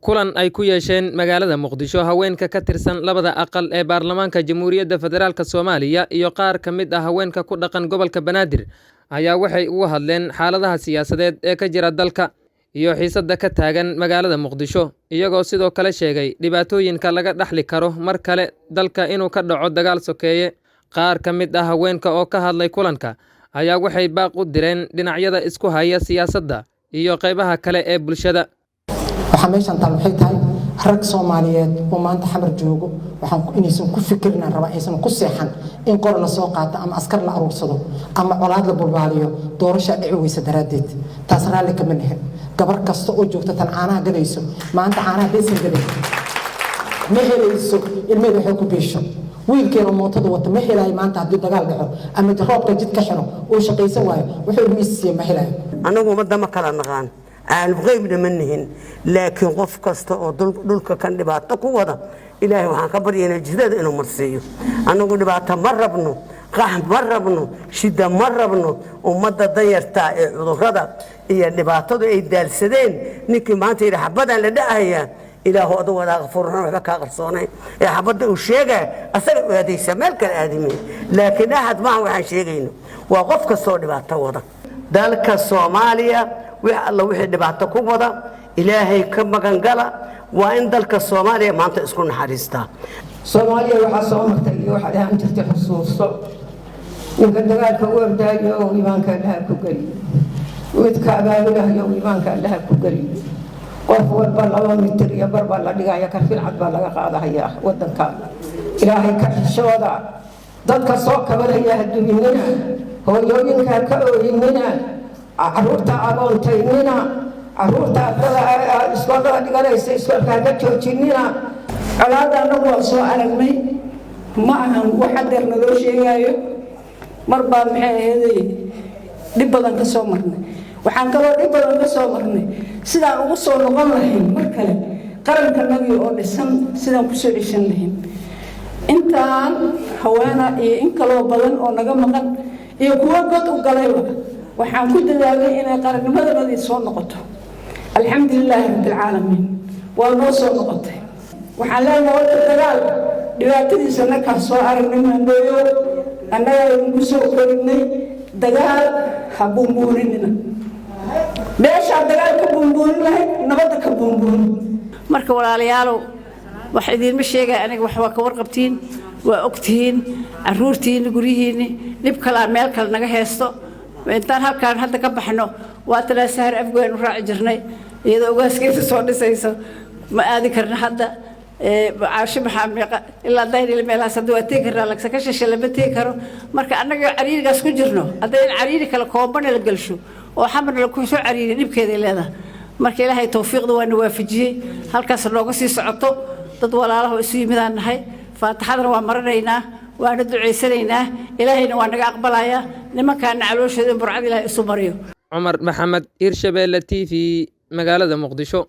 Kulan ay ku yeesheen magaalada Muqdisho haweenka ka tirsan labada aqal ee baarlamaanka Jamhuuriyadda Federaalk Soomaaliya iyo qaar ka mid ah haweenka ku dhaqan gobolka Banaadir ayaa waxay uga hadleen xaaladaha siyaasadeed ee ka jira dalka iyo xiisadda ka taagan magaalada Muqdisho, iyagoo sidoo kale sheegay dhibaatooyinka laga dhaxli karo mar kale dalka inuu ka dhaco dagaal sokeeye. Qaar ka mid ah haweenka oo ka hadlay kulanka ayaa waxay baaq u direen dhinacyada isku haya siyaasadda iyo qaybaha kale ee bulshada. Waxaa meeshan taal waxay tahay rag Soomaaliyeed oo maanta Xamar joogo, waxaan inaysan ku fikirin aan rabaa, aysan ku seexan in qor la soo qaato ama askar la aruursado ama colaad la bulbaaliyo doorashaa dhici weysa daraaddeed. Taas raalli kama nihin. Gabar kasta oo joogta, tan caanaha gadayso maanta, caanaha daysan gadin ma helayso, ilmeed waxay ku biisho. Wiilkeena mootada wata ma helayo maanta haddii dagaal dhaco ama roobka jid ka xiro uu shaqaysan waayo, wuxuu ilmihiisa siiya ma helayo. Annagu ummadda ma kala naqaan, caalim qeybna ma nihin, laakiin qof kasta oo dhulka kan dhibaato ku wada, Ilaahay waxaan ka baryaynaa jidada inuu marsiiyo. Annagu dhibaato ma rabno, qax ma rabno, shida ma rabno. Ummadda danyartaa ee cudurrada iyo dhibaatadu ay daalsadeen, ninkii maanta yidhi xabadaan la dhacayaa, Ilaahu adugu adaa qafuurran, waxba kaa qarsoonayn ee xabadda uu sheegaa asaga u aadaysa, meel kale aadimay. Laakiin axad maaha waxaan sheegayno, waa qof kastoo dhibaato wada dalka Soomaaliya. Wix alla wixii dhibaato ku wada, Ilaahay ka magangala. Waa in dalka Soomaaliya maanta isku naxariistaa. Soomaaliya waxaa soo martay iyo waxaad ahaan jirtay xusuuso. Ninka dagaalka u ordaayo oo iimaanka Allaha ku geliyo, midka abaabulahayo iimaanka Allaha ku geliyo. Qof walba 2 mitir iyo bar baa la dhigaya, karfin cad baa laga qaadahayaa wadanka. Ilaahay ka xishooda. Dadka soo kabanaya ha duminina, hooyooyinka ha ka ooyinina, caruurta agoontaynina, caruurta ardada iskoolada dhiganaysa iskoolka ha ka joojinina. Colaadda annagu waan soo aragnay, ma ahan wax hadeer naloo sheegaayo. Mar baa maxay aheeday dhib badan ka soo marnay. Waxaan kaloo dhib badan ka soo marnay sidaan ugu soo noqon lahayn mar kale qarankanagii oo dhisan, sidaan kusoo ceshan lahayn intaan haweena iyo in kaloo badan oo naga maqan iyo kuwo god u galayba. Waxaan ku dadaalnay inay qarannimadanadii soo noqoto. Alxamdulilaahi rabbilcaalamiin, waa noo soo noqotay. Waxaan leenahay horta dagaal dhibaatadiisa nakaa soo aragnay, maamooyo, annagaa idinku soo korinay. Dagaal ha buunbuuninina. Meeshaa dagaal ka buunbuunin lahayd, nabadda ka buunbuunin. Marka walaalayaalow, wax idiinma sheegaya aniga, wax waa ka warqabtiin, waa ogtihiin. Caruurtiinni, guryihiinni, dhib kalaa meel kale naga heesto. Intaan halkaan hadda ka baxno, waa talaa sahar afgoyn u raaci jirnay iyadoo ugaaskeeda soo dhisayso. Ma aadi karna hadda. Caasho maxaa meeqa ilaa Daynil meelahaas hadda waa tegi karnaa, lagsa ka shishe lama tegi karo. Marka annaga cariirigaas ku jirno, hadday in cariiri kale koombana la gelsho oo Xamarna laku soo cariiriy, dhibkeeday leedahay. Marka Ilaahay tawfiiqda waana waafajiyey, halkaas nooga sii socoto. Dad walaalaha isu yimidaan nahay. Faatixadana waa maranaynaa, waana ducaysanaynaa, Ilaahayna waa naga aqbalayaa. Nimankaana calooshooda in burcad Ilaahay isu mariyo. Cumar Maxamed, Hirshabeelle TV, magaalada Muqdisho.